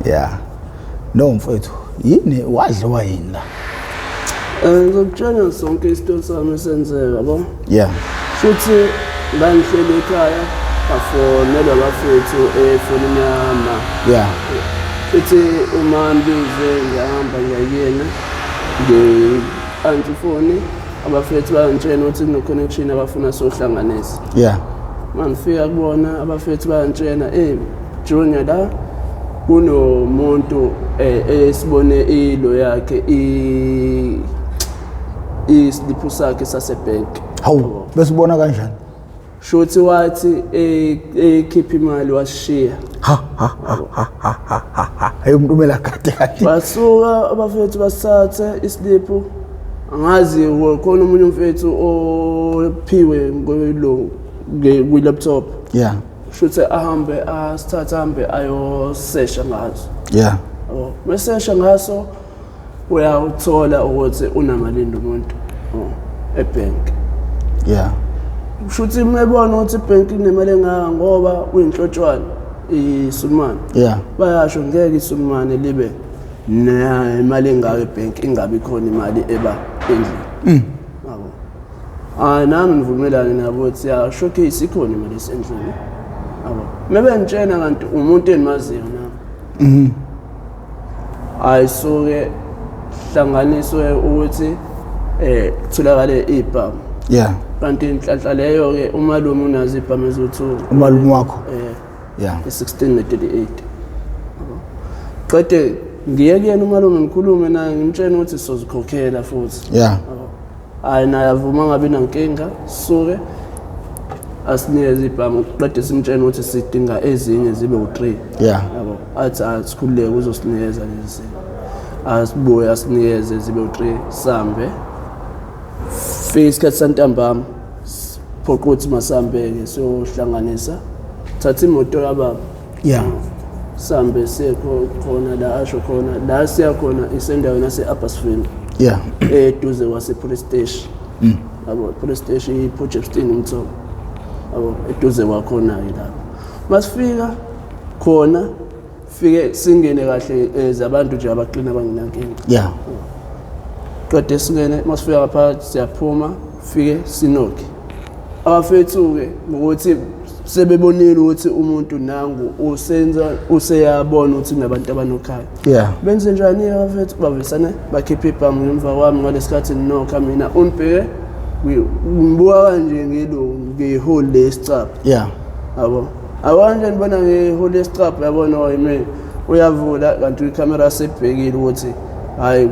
Yeah. No mfowethu, yini wadliwa yini la? Ngizokutshela sonke isitori sami esenzeka yabo. Yeah. Futhi ngangihleli ekhaya bafonelwa abafethu efonini yama. Yeah. Futhi uma ngibize ngihamba ngiyakuyena nge-anti foni abafethu bayangitshela ukuthi kuno-connection abafuna sohlanganisa. Yeah. Mangifika kubona abafethu bayangitshela, "Hey Junior la kunomuntu esibone ilo yakhe i isiliphu sakhe sasebank." Hawu, besibona kanjani? Shuthi wathi ekhipha imali washiya. Ha ha ha ha ha ha ha. Hey umuntu umela kade kade. Basuka abafethu basathe isiliphu angazi khona omunye umfethu ophiwe ngelo kwi-laptop. Yeah. Shuthi ahambe asithathe ahambe ayosesha ngaso. Yeah. Yabo. Mesesha ngaso uyawuthola ukuthi unamalini umuntu ebhenki. Yeah. Shuthi mebona ukuthi ibhenki inemali engaka ngoba uyinhlotshwana isulumane. Yeah. Bayasho ngeke isulumane libe nemali engaka ebhenki ingabi khona imali eba endlini. Yabo. Hayi nami ngivumelane nabo ukuthi ya showcase ikhona imali esendlini. Yabo. Mebengitshena kanti umuntu engimaziyo nami. Ayisuke hlanganiswe ukuthi kutholakale ibhamu. Yeah. Kanti inhlanhla leyo ke umalume unazo ibhamu eziwu-2. Umalume wakho. Yeah. I-16 ne-38. Qede ngiye kuyena umalume ngikhulume naye ngimtshene ukuthi sizokhokhela futhi. Yeah. Hayi naye avuma ngabi nankinga suke asinikeze ibhamu qede simtshene ukuthi sidinga ezinye zibe u-3. Yeah. Yabo athi asikhululeke uzosinikeza lezi zinto. Asibuye asinikeze zibe u-3 sambe. Fika isikhathi santambama siphoqa ukuthi masambe-ke siyohlanganisa. Thatha imoto kababa. Yeah. Sambe siye khona la asho khona la siya khona isendaweni yase-Abbotsfield. Yeah. Eduze kwase police station. Yabo police station i-Port Shepstone umthombo. Yabo eduze kwakhona-ke lapho. Masifika khona fike singene kahle zabantu nje abaqina abangenankinga. Yeah. Qede singene masifika ngaphakathi siyaphuma fike sinokhe. Abafethu-ke ngokuthi sebebonile ukuthi umuntu nangu usenza useyabona ukuthi kunabantu abanokhaya. Yeah. Benze njani abafethu bavesane bakhipha ibhamu ngemva kwami ngalesikhathi nginokha mina unibheke ngibuka kanje ngilo ngeholi lesicabha. Yeah. Yabo. Awanje ngibona ngeholi lesicabha yabona oyimina uyavula kanti ikhamera sebhekile ukuthi hayi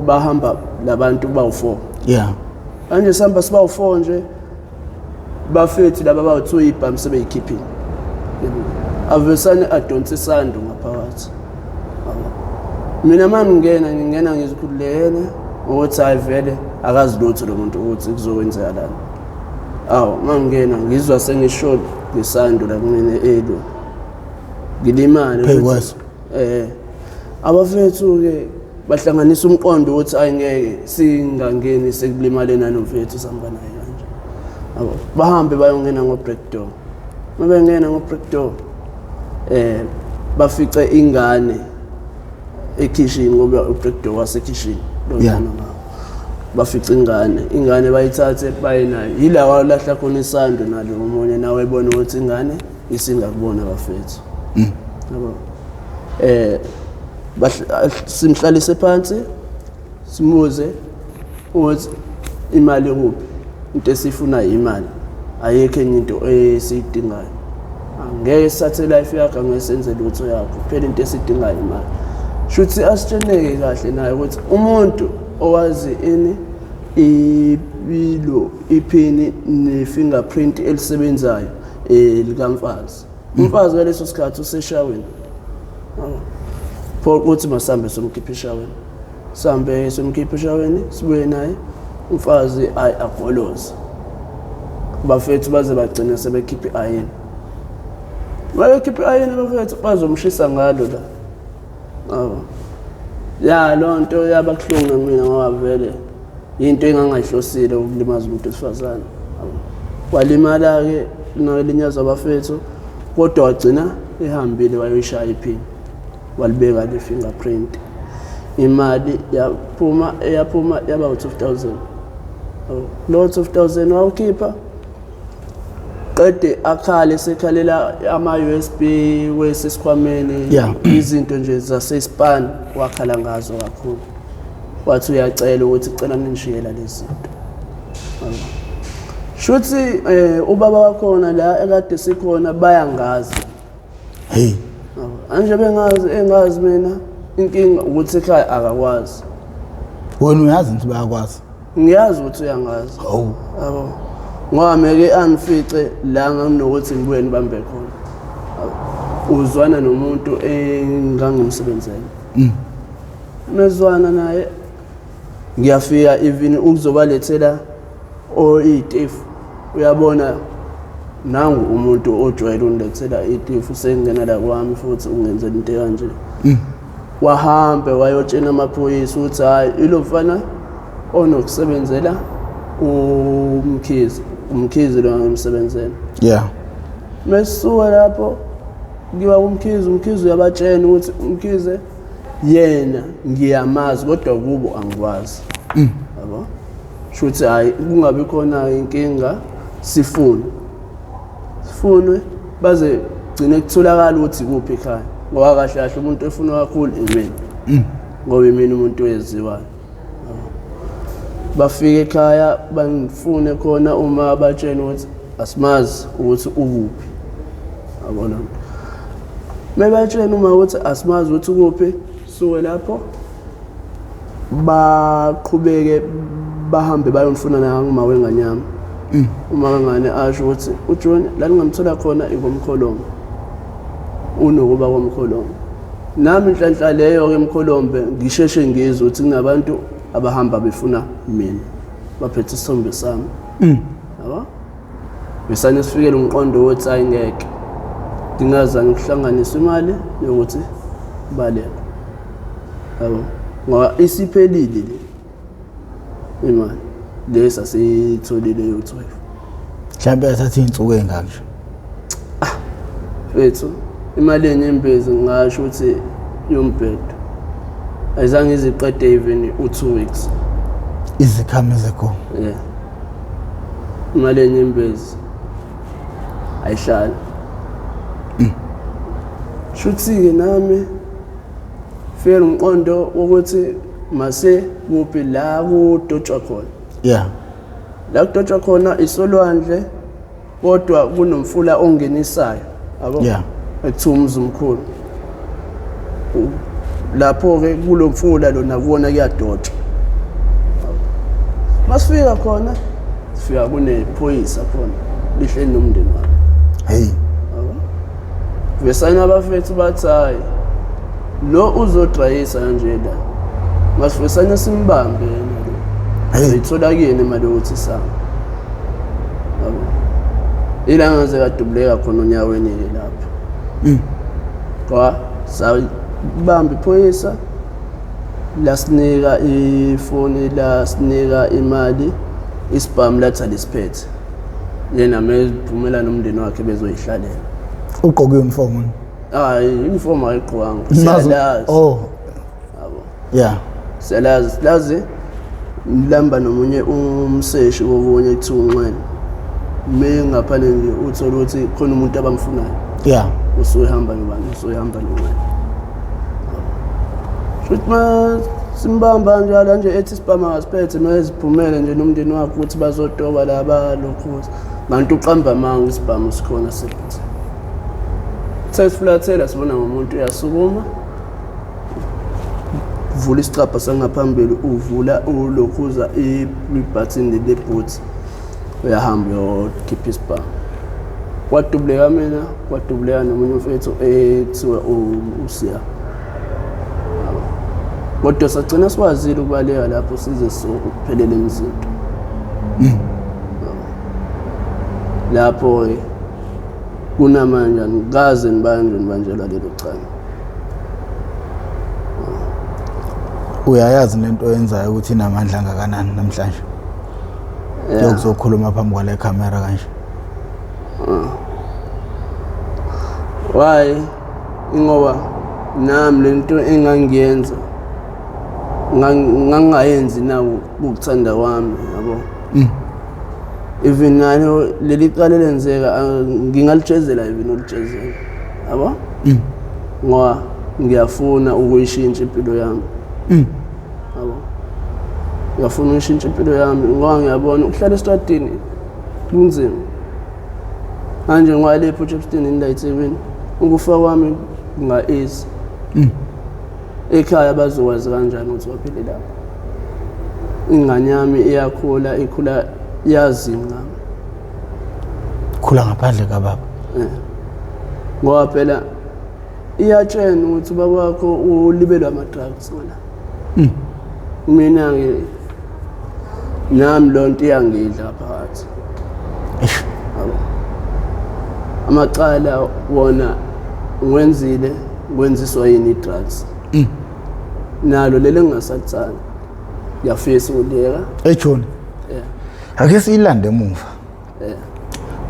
bahamba labantu bawu4. Yeah. Manje sihamba sibawu4 nje bafethu laba bawu2 ibhamu sebeyikhiphile. Avesane adonse isando ngaphakathi. Mina mangingena ngingena ngizikhululekele ukuthi hayi vele akazi lutho lo muntu ukuthi kuzokwenzeka lana. Awu mangingena ngizwa sengisho ngesando la kumina elo. Ngilimale. Phezu Abafethu ke bahlanganisa umqondo ukuthi ayingeke singangeni sekulimale nanomfethu sihamba naye kanje. Yabo bahambe bayongena ngo break door. Mabengena ngo break door bafice ingane ekhishini ngoba u break door wasekhishini. Yeah. Bafice ingane bayithathe baye nayo. Yila walahla khona isando nalo omunye nawe ebona ukuthi ingane isingakubona bafethu. Yabo. Simhlalise phansi simuze ukuthi imali kuphi into esifuna imali ayikho enye into esiyidingayo angeke sithathe life yakho angeke senze lutho yakho kuphela into esidingayo imali shuthi asitsheneke kahle naye ukuthi umuntu owazi ini ilo iphini ne-fingerprint elisebenzayo likamfazi umfazi ngaleso sikhathi useshaweni pho ukuthi masambe somkhipha eshaweni sambe somkhipha eshaweni sibuye naye umfazi ayi agoloze bafethu baze bagcine sebekhipha iayini bayokhipha iayini bafethu bazomshisa ngalo la yabo ya loo nto yabakuhlungu mina ngoba vele into engangayihlosile ukulimaza umuntu wesifazane walimala-ke nalinyazwa abafethu kodwa wagcina ehambile wayoyishaya iphini. Walibeka le fingerprint. Imali yaphuma, eyaphuma yaba u-12,000. Lo 12,000 wawukhipha qede akhale sekhalela ama-USB wesesikhwameni. Izinto nje zasespan wakhala ngazo kakhulu, wathi uyacela ukuthi cela ningishiyela lezi zinto. Shuthi ubaba wakhona la ekade sikhona bayangazi. Hey. Anje bengazi engazi mina, inkinga ukuthi ekhaya akakwazi. Wena uyazi ukuthi bayakwazi? Ngiyazi ukuthi uyangazi. Hawu. Yabo. Ngoba meke angifice la nganginokuthi ngibuye ngibambe khona. Uzwana nomuntu engangimsebenzela. Mezwana naye ngiyafika even ukuzobalethela iy'tefu, uyabona nangu umuntu ojwayele ungilethela iy'tefu sengena la kwami futhi ungenzela into ekanje. Wahambe wayotshena amaphoyisa ukuthi hhayi ilo mfana onokusebenzela uMkhize, uMkhize lo angimsebenzela. Mesisuka lapho kuyiwa kuMkhize, uMkhize uyabatshena ukuthi uMkhize yena ngiyamazi kodwa kubo angikwazi. Yabo? Shuthi hayi kungabi khona inkinga, sifune. Sifunwe baze gcine kutholakala ukuthi kuphi ekhaya. Ngoba kahle kahle umuntu efunwa kakhulu imina. Ngoba imina umuntu oyeziwayo. Bafike ekhaya bangifune khona uma batshena ukuthi asimazi ukuthi ukuphi. Yabona? Mebatshena uma ukuthi asimazi ukuthi ukuphi, suke lapho baqhubeke bahambe bayomfuna nanguma wengane yami. Uma wengane asho ukuthi uJohn la ningamthola khona ikomkholombe. Unokuba komkholombe. Nami inhlanhla leyo ke emkholombe ngisheshe ngizwe ukuthi kunabantu abahamba befuna mina. Baphethe isithombe sami. Yabo? Besane sifikele umqondo wokuthi hayi ngeke. Ngingazange ukuhlanganisa imali yokuthi baleka. Yabo? Ngoba isiphelile le imali le sasiyitholile yo-12. Mhlawumbe yathatha iy'nsuku ey'ngaki nje? Mfethu, imali yenyembezi ngingasho ukuthi yombhedo. Ayizange iziqede even u-2 weeks. Izikhama ezego. Yeah. Imali yenyembezi ayihlali. Shuthi-ke nami fike umqondo wokuthi mase kuphi la kudotshwa khona. La kudotshwa khona isolwandle kodwa kunomfula ongenisayo. Yabo? Ekuthiwa uMzimkhulu. Lapho-ke kulo mfula lona kuwona kuyadotshwa. Masifika khona sifika kunephoyisa khona lihleli nomndeni wami. Hey. Vesana abafethu bathi hayi lo uzodrayisa kanje la. Masivesana simbambe yena lo. Hey. Siyithola kuyena imali yokuthi sami. Yabo. Ila ngaze kadubuleka khona onyaweni ke lapho. Kwa sabamba iphoyisa lasinika ifoni, lasinika imali, isibhamu lathi alisiphethe. Yena mephumela nomndeni wakhe bezoyihlalela. Ugqoke uniform? Hayi, uniform ayigqokanga. Siyalazi. Oh. Yabo. Siyalazi, silazi lamba nomunye umseshi kokunye kuthiwa uNxele. Mengaphane nje uthola ukuthi khona umuntu abamfunayo. Usuhamba nobani, usuhamba noNxele. Futhi ma simbamba njalo nje ethi sibhama ngasiphethe meziphumele nje nomndeni wakhe ukuthi bazotoba laba lokhu. Kanti uqamba amanga, isibhamu sikhona siphethe. Sesifulathela sibona ngomuntu uyasukuma. Vula isicabha sangaphambili, uvula ulokhuza ibhathini lebooth. Uyahamba uyokhipha isibhamu. Kwadubuleka mina, kwadubuleka nomunye umfethu ekuthiwa uSiya. Kodwa sagcina sikwazile ukubaleka lapho size sophelele emzinto. Lapho-ke kunamanje angikaze nibanjwe nibanjelwa lelo cala. Uyayazi lento oyenzayo ukuthi inamandla angakanani namhlanje? Yokuzokhuluma phambi kwale camera kanje. Why? Ingoba Nami lento engangiyenza ngangingayenzi nawo ukuthanda kwami, yabo. Even nalo leli cala elenzeka ngingalijezela even ulijezela, yabo, ngoba ngiyafuna ukuyishintsha impilo yami, yabo. Ngiyafuna ukuyishintsha impilo yami ngoba ngiyabona ukuhlala esitradini kunzima manje, ngoba le Port Shepstone la eThekwini ukufa kwami kunga-easy. Ekhaya bazokwazi kanjani ukuthi waphile lapho? Ingane yami iyakhula, ikhula yazini ngami? Khula ngaphandle kababa. Ngoba phela iyatshena ukuthi ubaba wakho ulibelwe ama-drugs ngala. Mina-ke nami loo nto iyangidla phakathi. Eish. Yabo, amacala wona ngiwenzile, kwenziswa yini? I-drugs nalo leli engingasakuthandi, ngiyafisa ukuliyeka. Hey John. Yeah. Ake siyilande emuva. Yeah.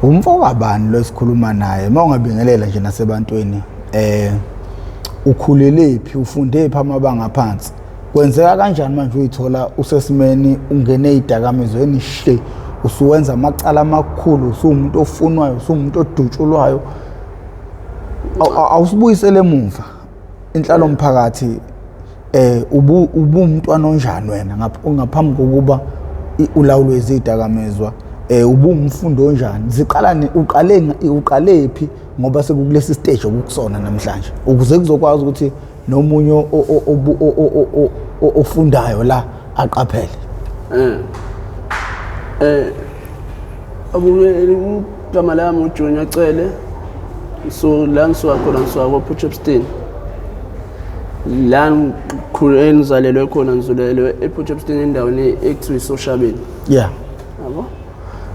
Umfo kabani lo esikhuluma naye? Uma ungabingelela nje nasebantwini, ukhulelephi, ufunde phi amabanga aphansi? Kwenzeka kanjani manje uyithola usesimeni ungene ezidakamizweni hle, usuwenza amacala amakhulu, usuwumuntu ofunwayo, usuwumuntu odutshulwayo? Awusibuyisele emuva inhlalo mphakathi, ubu ubumntwana onjani wena ngaphambi kokuba ulawulwe izidakamizwa? Ubumfundo onjani? Ziqala uqale uqalephi, ngoba sekukulesi stage okukusona namhlanje, ukuze kuzokwazi ukuthi nomunye ofundayo la aqaphele? Abuke, igama lami uJunior Cele. So la ngisuka khona, ngisuka ko-Port Shepstone. La ngikhule, engizalelwe khona, ngizalelwe ePort Shepstone endaweni ekuthiwa iSoshabeni. Yabo,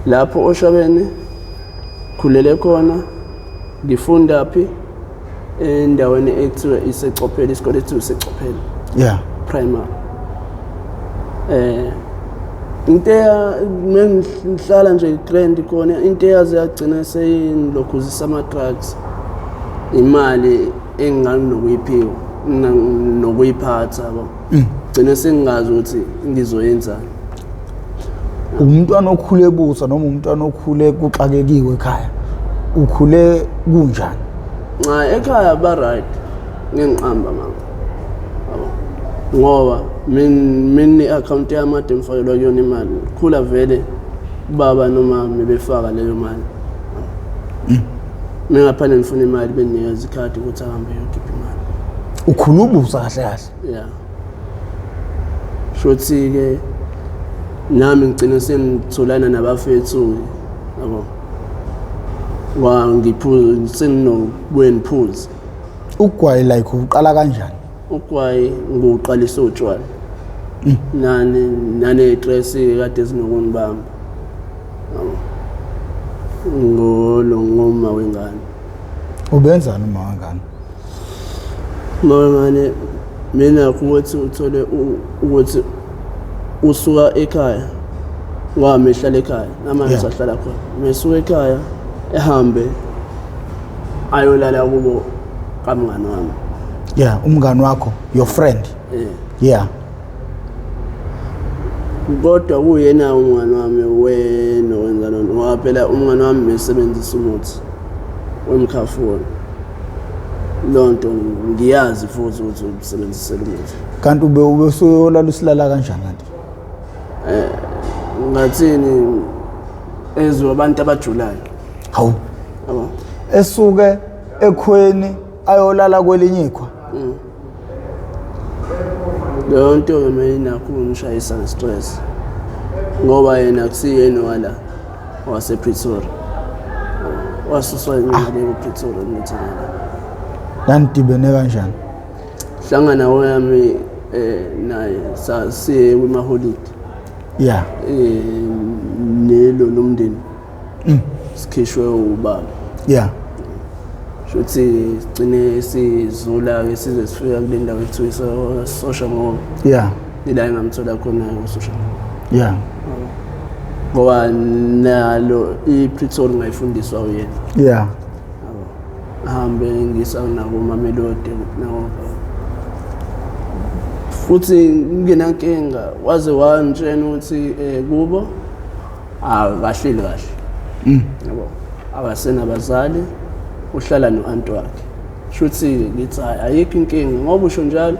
lapho oShabeni khulele khona. Ngifunda phi? Endaweni ekuthiwa iseCophela, isikole ekuthiwa iseCophela primary. Into eya mengihlala nje grand khona, into eyaze yagcina seyingilokhuzisa ama-drugs, imali enginganokuyiphiwa nokuyiphatha, yabo. Gcine sengingazi ukuthi ngizoyenzani. Umntwana okhule ebusa noma umntwana okhule kuxakekiwe ekhaya? Ukhule kunjani? Nca, ekhaya ba-right, ngengiqamba mama, yabo, ngoba min i-akhawunti yami ade ngifakelwa kuyona imali, khula vele baba noma befaka leyo mali. Mengaphandle ngifuna imali, benginikeza ikhadi ukuthi ahambe yokhipha imali. Ukhula ubusa kahle kahle? Ya, shothi-ke nami ngigcine sengitholana nabafethu, yabo, ngiphuza, senginokubuye ngiphuze. Ugwayi like uqala kanjani? Ugwayi ngiwuqalisa utshwala nani nane-stress kade zinokungibamba, yabo, ngolo ngoma wengane. Ubenzani uma wengane? Uma wengane mina ukuthi uthole ukuthi usuka ekhaya, ngoba mehlala ekhaya namanje, sahlala khona, mesuka ekhaya ehambe ayolala kubo kamngani wami. Yeah, umngani wakho, your friend? Eh. Kodwa kuyena umngani wami wena wenza lona, ngoba phela umngani wami besebenzisa umuthi wemkhafula. Loo nto ngiyazi futhi ukuthi usebenzisela umuthi. Kanti ube ubesuyolala usilala kanjani kanti? Ngathini, ezwe abantu abajulayo. Hawu. Yabo. Esuke ekhweni ayolala kwelinye ikhwa? Leyo nto-ke mina inakho ukungishayisa nge-stress, ngoba yena akusiyena wala wasePretoria, wasuswa imali kuPretoria kumthengela. Nanidibene kanjani? Hlangana wami naye sasiye kwima-holiday. Nelo nomndeni, sikhishwe ubaba. Shuthi sigcine sizula-ke size sifika kule ndawo ekuthiwa iSoshanguve. Ila engamthola khona uSoshanguve. Ngoba nalo iPretoria ngayifundiswa uyena. Ngihambe ngisa nakoMamelodi nako futhi ngingenankinga, waze wangitshena ukuthi kubo akahleli kahle. Yabo, akasenabazali, uhlala no-anti wakhe. Shuthi ngithi hhayi, ayikho inkinga ngoba usho njalo,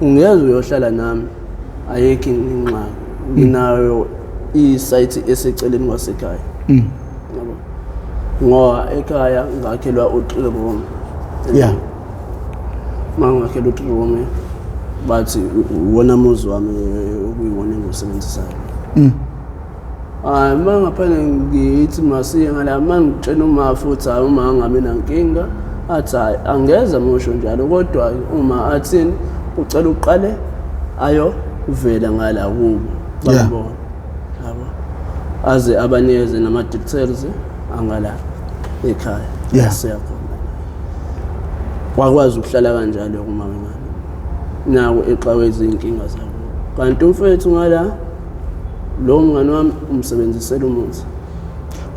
ungeze uyohlala nami, ayikho ingxaki, nginayo isayithi eseceleni kwasekhaya. Yabo, ngoba ekhaya ngakhelwa u-three room. Uma ngakhelwa u-three room, bathi uwona muzi wami okuyiwona engiwusebenzisayo. Hayi, uma ngaphane ngithi masiye ngala, uma ngitshena uma futhi hhayi, uma angabi nankinga, athi hhayi, angeze musho njalo, kodwa uma athini ucela uqale ayovela ngala kubo bambona, yabo, aze abanikeze nama-details angala ekhaya. Siyakhona wakwazi ukuhlala kanjalo kuma wengane nawo exakwe izinkinga zabo, kanti umfethu ngala lo mngane wami umsebenzisela umuthi.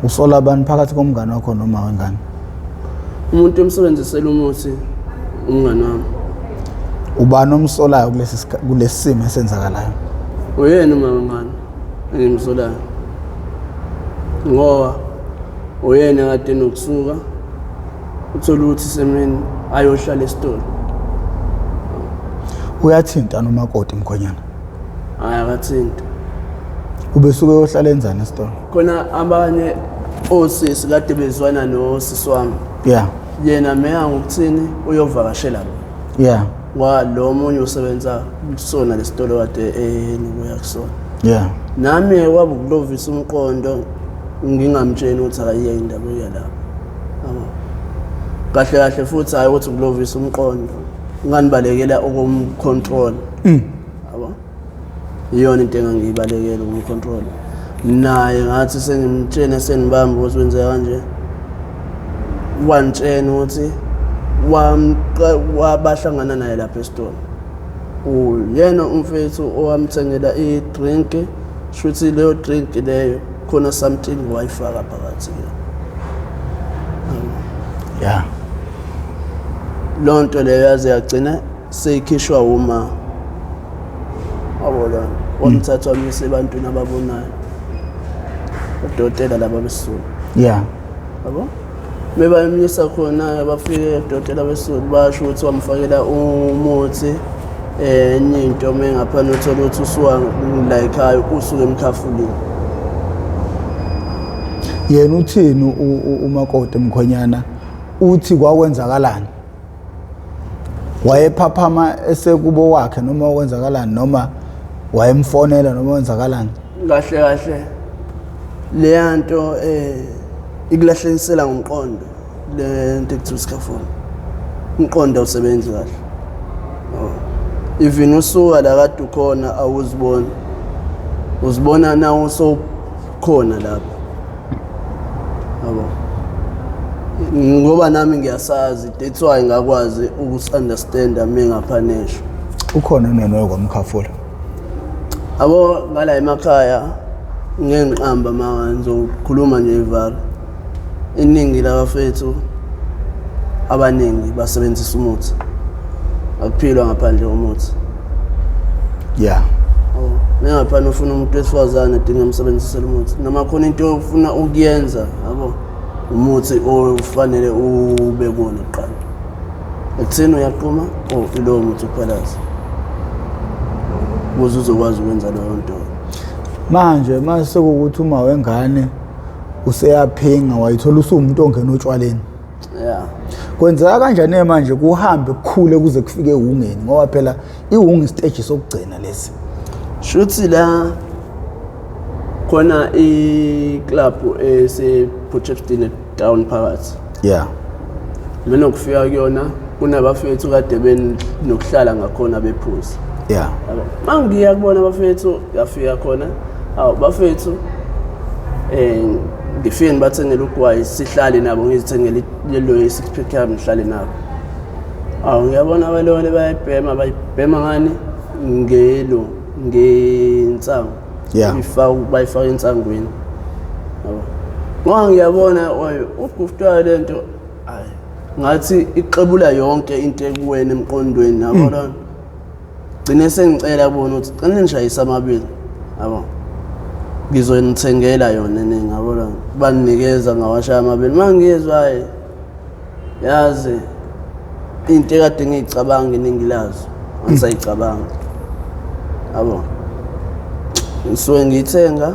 Usola abantu phakathi komngane wakho noma wengane? Umuntu emsebenzisela umuthi umngane wami. Ubani omsolayo kulesi kulesi simo esenzakalayo? Uyena umama wengane engimsolayo, ngoba uyena kade nokusuka uthola ukuthi semini ayohlala esitolo. Uyathinta nomakoti mkhonyana? Hayi, akathinti. Ubesuke yohlala enzani esitolo? Khona abanye osisi kade bezwana nosisi wami. Yena meya ngokuthini uyovakashela bona. Ngoba lo munye usebenza kusona lesitolo kade enokuya kusona. Nami kwaba ukulovisa umqondo, ngingamtsheni ukuthi akayiye indaba eya lapho. Yabo. Kahle kahle futhi hayi ukuthi ukulovisa umqondo, nganibalekela ukumcontrol. Yabo. Iyona into engangiyibalekela, ukumcontrol. Naye ngathi sengimtshena senibamba ukuthi wenzeka kanje. Wantshena ukuthi wabahlangana naye lapha esitolo. Uyena umfethu owamthengela i-drink, shuthi leyo drink leyo khona something wayifaka phakathi ke. Loo nto leyo yaze yagcina seyikhishwa uma wabo lona wamthatha wamyisa ebantwini ababonayo, odokotela laba besizulu. Yabo, bebamyisa khona, bafike odokotela besizulu basho ukuthi wamfakela umuthi, enye into mengaphana uthola ukuthi usuka la ekhaya usuke emkhafulini. Yena uthini umakoti mkhonyana? Uthi kwakwenzakalani? Wayephaphama esekubo wakhe noma kwenzakalani, noma wayemfonela noma kwenzakalani? Kahle kahle leya nto ikulahlekisela ngomqondo, le nto ekuthiwa isikhafoni, umqondo awusebenzi kahle. Oh. Even usuka la kade ukhona awuziboni, uzibona na usokhona lapho, yabo, ngoba nami ngiyasazi, that's why ngakwazi ukusi-understanda mengaphanesho. Ukhona nonoyo kwamkhafula? Abo ngala emakhaya ngenqamba ma ngizokhuluma nje ivalo, iningi labafethu abaningi basebenzisa umuthi, akuphilwa ngaphandle komuthi. Oh, mengaphana ufuna umuntu wesifazane adinga umsebenzisele umuthi, noma khona into ofuna ukuyenza, yabo, umuthi ofanele ube kuwona kuqala ekutheni uyaqhuma or ilowo muthi uphalaze ukuze uzokwazi ukwenza leyo nto. Manje mase sekuwukuthi uma wengane useyaphinga, wayithola usuwumuntu ongena otshwaleni. Kwenzeka kanjani manje kuhambe kukhule kuze kufike ewungeni, ngoba phela iwungu isiteji sokugcina lesi? Shuthi la khona i-club ese-Potchefstroom town phakathi. Mina ngifika kuyona kunabafethu kade benokuhlala ngakhona bephuza. Yabo. Mangiya kubona abafethu, ngafika khona, awu bafethu, ngifike ngibathengele ugwayi, sihlale nabo, ngizithengele lelo six pack yami ngihlale nabo. Awu ngiyabona abalole bayayibhema, bayibhema ngani? Ngelo ngensangu. Ifaka bayifaka ensangweni. Yabo. Ngoba ngiyabona oy uguftwa lento, hayi Ngathi ixebula yonke into ekuwena emqondweni, yabona. Gcine sengicela kubona ukuthi cela nishayise amabili, yabo. Ngizonithengela yona eningi, yabona. Banginikeza ngawashaya amabili. Uma ngizwa hayi yazi into ekade ngiyicabanga iningi lazo angisayicabanga, yabo. Ngisuke ngiyithenga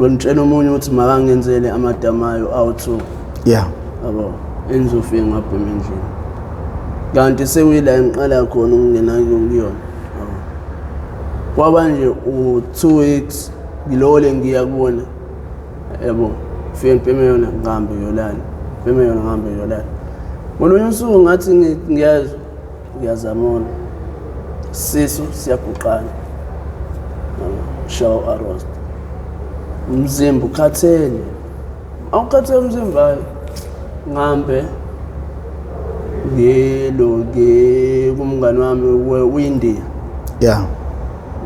ngitshela omunye ukuthi makangenzele amadamayo awu-2. Yeah. Yabo, engizofike ngabhema endlini kanti sekuyila engiqala khona ukungena kuyona. Yabo, kwaba nje u-2 weeks ngilole ngiya kubona, yabo, fike ngibheme yona ngihambe ngiyolala, ngibheme yona ngihambe ngiyolala. Ngolunye usuku ngathi ngiyezwa ngiyazamona sisu siyaguqana, shaw arost, umzimba ukhathele, awukhathele umzimba, hayi ngihambe ngelo kumngani wami weWindia. Yeah.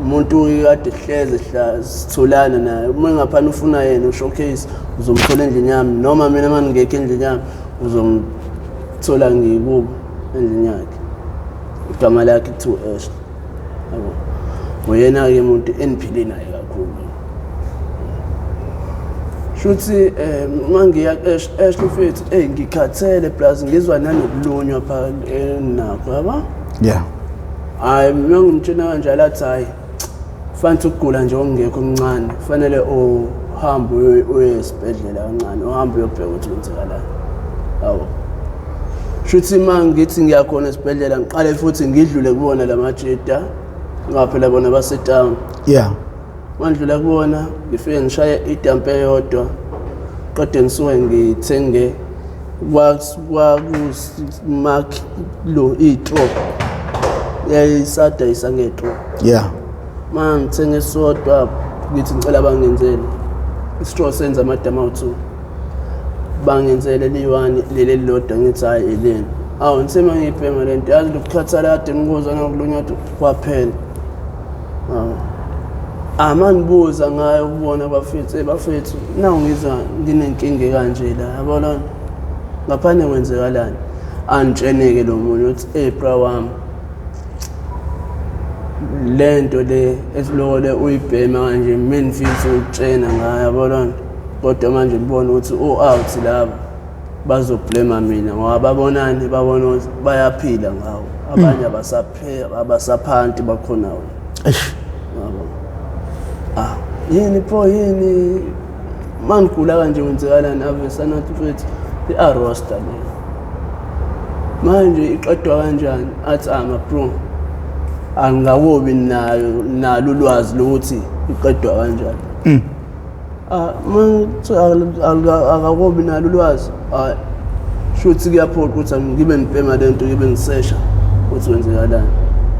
Umuntu kade hleze sitholana naye, uma ngaphana ufuna yena ushowcase uzomthola endlini yami, noma mina uma ngingekho endlini yami uzomthola ngikubo endlini yakhe. Igama lakhe kuthiwa Ashley, yabo. Uyena-ke umuntu engiphile naye kakhulu. Shuthi uma ngiya Ashley mfethu, eyi ngikhathele plus ngizwa nanokulunywa phakathi enakho, yabo. Yeah. Hayi mina ngimtshena kanjalo, athi hayi fanele ukugula nje okungekho okuncane, kufanele uhambe uye esibhedlela kancane, uhambe uyobheka ukuthi kwenzakalani, yabo. Shuthi uma ngithi ngiyakhona esibhedlela ngiqale futhi ngidlule kubona la majida ngoba phela bona basetown. Yeah. Mandlula kubona ngifike ngishaye idamp eyodwa, qede ngisuke ngithenge kwakumark lo iy'tro yayisadayisa ngetro. Yeah. Ma ngithenge sodwa ngithi ngicela bangenzele isitro senza amadamu awu-2, bangenzele liyi-one leli elilodwa, ngithi hhayi eleni. Awu ngithe uma ngiyibhema le nto, yazi lokukhathala kade ngikuzwa nokulunywa kwaphela. Awu amangibuza ngayo ukubona bafethu, eh bafethu nawu ngizwa nginenkinga kanje la, yabona, ngaphandle kwenzekalani. Angitsheneke lo munye uthi eh bra wami, lento le esilokole uyibhema kanje mina ngifisa ukutshena ngayo, yabona, kodwa manje ngibona ukuthi u-out laba bazoblema mina ngoba babonani, babona ukuthi bayaphila ngawo, abanye abasaphanti bakhona wena. Eish. Yabo. Ah, yini pho, yini mangigula kanje, kwenzekalani? Ave sanathi mfethu i-arosta le manje iqedwa kanjani? Athi ama bro angikakobi nayo nalo ulwazi lokuthi iqedwa kanjani. Ah, manje akakobi nalo ulwazi, hayi shuthi kuyaphoqa ukuthi ngibe ngibhema lento, ngibe ngisesha ukuthi kwenzekalani,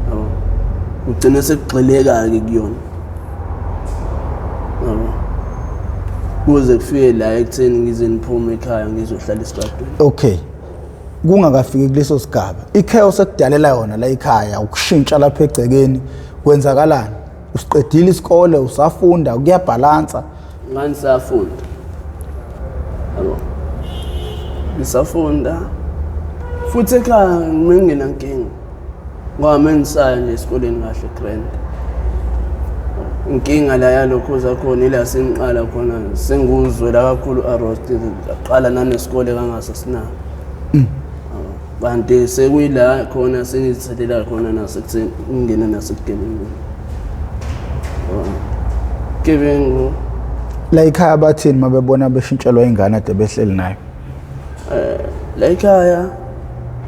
yabo. Kugcine sekugxileka-ke kuyona, yabo, kuze kufike la ekutheni ngize ngiphume ekhaya ngizohlala esitradweni. Okay. Kungakafiki kuleso sigaba, ichaos ekudalela yona la ekhaya, ukushintsha lapha egcekeni, kwenzakalani? Usiqedile isikole, usafunda, kuyabhalansa? Nganisafunda, yabo, ngisafunda futhi ekhaya ngingenankinga ngoba mengisaya nje esikoleni kahle grand. Inkinga la yalokhu zakhona ila sengiqala khona senguzwela kakhulu arost, ngaqala nanesikole kangasesinako, kanti sekuyila khona sengizithelela khona nasekutheni ngingene nasekugebengwini, gebengu. La ekhaya bathini uma bebona beshintshelwa ingane ade behleli nayo? La ekhaya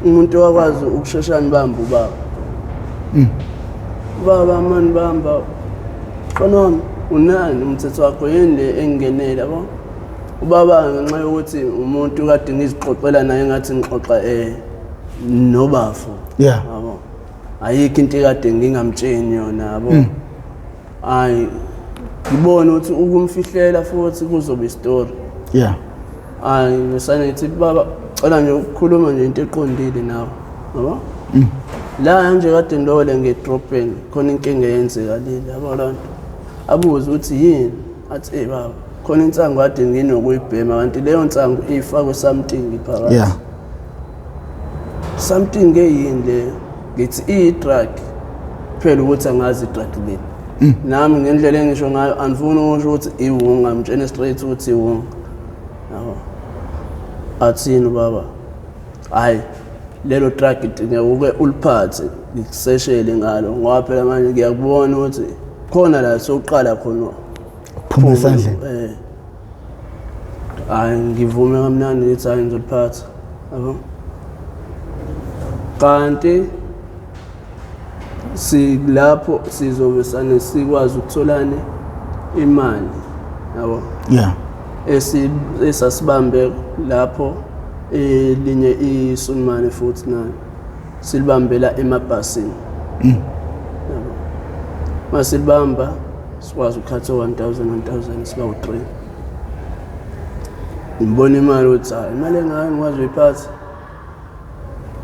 umuntu wakwazi ukushesha nibamba ubaba. Ubaba mani bamba, mfana wami, unani umthetho wakho, yini le engingenele, yabo. Ubaba ngenxa yokuthi umuntu kade ngizixoxela naye ngathi ngixoxa nobafo. Yabo, ayikho into ekade ngingamtsheni yona, yabo. Hayi ngibona ukuthi ukumfihlela futhi kuzoba istory. Hayi ngisane ngithi baba cela nje ukukhuluma nje into eqondile nawe, yabo. La nje kade ngilole ngedrobheni khona inkinga eyenzekalile, yabo, loo nto. Abuze ukuthi yini, athi ey baba khona insangu kade nginokuyibhema, kanti leyo nsangu ifakwe something phakathi. Yeah. Something eyini leyo? Ngithi iyi-drug phela, ukuthi angazi i-drug leni. Nami ngendlela engisho ngayo andifuni ukusho ukuthi iwunga, ngimtshene straight ukuthi iwunga. Yabo. Athini ubaba? Hayi, lelo drug idingeka uke uliphathe, ngikuseshele ngalo, ngoba phela manje ngiyakubona ukuthi khona la sokuqala khona Phuma esandleni. Hayi, ngivume kamnandi, ngithi hayi, ngizoliphatha, yabo. Kanti silapho sizobe sane sikwazi ukutholane imali, yabo, esi esasibambe lapho elinye isunmane futhi nayo silibambela emabhasini, yabo. Masilibamba sikwazi ukukhatha 1000 1000, siba u3. Ngibona imali ukuthi hayi, imali engayo ngikwazi uyiphatha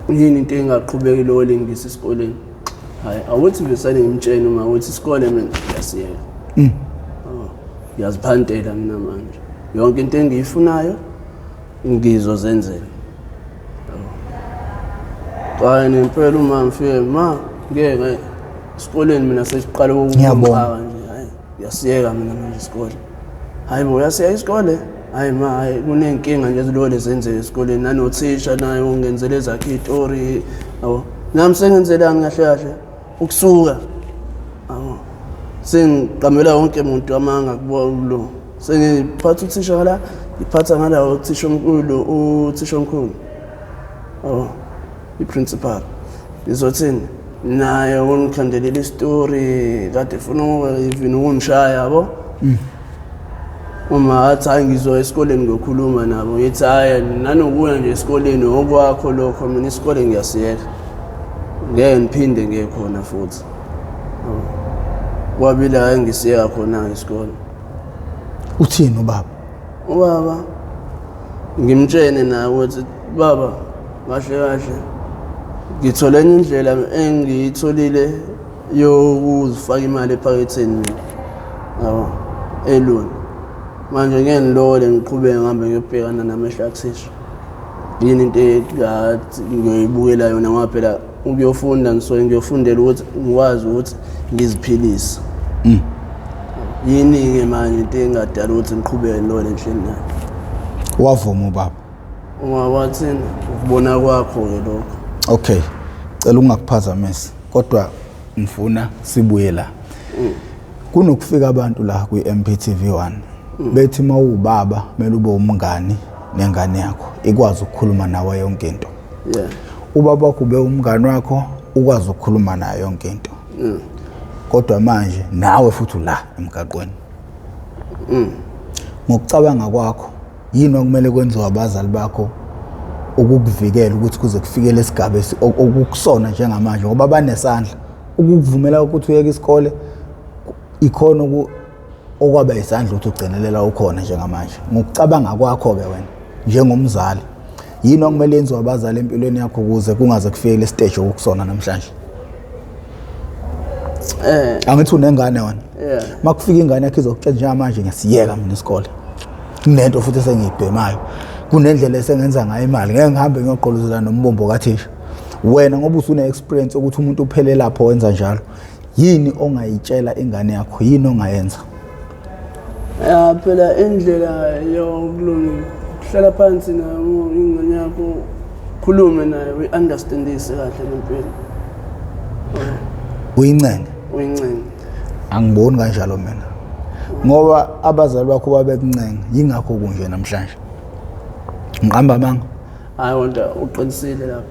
yini, into engaqhubeki lo lengisa esikoleni. Hayi, awuthi vesane ngimtshene uma ukuthi isikole mina ngiyasiyeka. Oh, ngiyaziphantela mina manje, yonke into engiyifunayo ngizozenzela. Hayi, nempela uma ngifike, ma ngeke esikoleni mina sesiqala Ngiyabona. Ukuxaka nje. Hayi, ngiyasiyeka mina manje isikole. Hayi bo, uyasiyeka isikole? Hayi ma, hayi, kuney'nkinga nje ezilokhu zenzeka esikoleni, nanothisha naye ungenzele ezakhe iy'tori, yabo. Nami sengenzelani kahle kahle ukusuka, yabo, sengiqambela wonke muntu amanga kubo lo, sengiphatha uthisha ngala, ngiphatha ngala uthisha omkhulu, uthisha omkhulu, yabo, i-principal, ngizothini naye ungikhandelela isitori kade efuna even ukungishaya, yabo. Uma athi hayi, ngizoya esikoleni ngiyokhuluma nabo, ngithi hhayi, nanokuya nje esikoleni okwakho lokho, mina isikole ngiyasiyeka, ngeke ngiphinde ngiye khona futhi. Yabo. Kwabila hhayi, ngisiyeka khona-ke isikole. Uthini ubaba? Ubaba ngimtshene naye ukuthi baba, kahle kahle ngithole enye indlela engiyitholile yokuzifaka imali ephaketheni mina, yabo, elula. Manje ngeke ngilole, ngiqhubeke ngihambe ngiyobhekana namehlo athisha. Yini into engathi ngiyoyibukela yona? Ngoba phela ukuyofunda ngisuke ngiyofundela ukuthi ngikwazi ukuthi ngiziphilise. Yini-ke manje into engadala ukuthi ngiqhubeke ngilole ngihleli nayo? Wavuma ubaba? Uma wathini, ukubona kwakho-ke lokho. Okay, cela ungakuphazamisi, kodwa ngifuna sibuye la. Kunokufika abantu la kwi-MPTV 1 bethi mawubaba kumele ube umngani nengane yakho, ikwazi ukukhuluma nawe yonke into. Ubaba wakho ube umngani wakho, ukwazi ukukhuluma naye yonke into, kodwa manje nawe futhi ula emgaqweni. Ngokucabanga kwakho, yini okumele kwenziwe abazali bakho ukukuvikela ukuthi kuze kufikele esigaba okukusona njengamanje? Ngoba banesandla ukukuvumela ukuthi uyeke isikole, ikhona okwaba isandla ukuthi ugcinelela ukhona njengamanje. Ngokucabanga kwakho-ke wena njengomzali, yini okumele yenziwe abazali empilweni yakho ukuze kungaze kufike le stage okukusona namhlanje? Angithi unengane wena? Yeah. Makufika ingane yakho izokutshela njengamanje, ngiyasiyeka mina isikole, kunento futhi esengiyibhemayo, kunendlela esengenza ngayo imali, ngeke ngihambe ngiyogqolozela nombombo kathisha. Wena ngoba usune-experience ukuthi umuntu uphele lapho wenza njalo, yini ongayitshela ingane yakho? Yini ongayenza? Ya, phela indlela yokulunga kuhlala phansi nayo ingane yakho, khulume nayo, uyi-understandise kahle lempilo. Uyincenge? Uyincenge. Angiboni kanjalo mina, ngoba abazali bakho babekuncenga, yingakho kunje namhlanje. Ngiqamba amanga? Hayi wona, uqinisile lapho,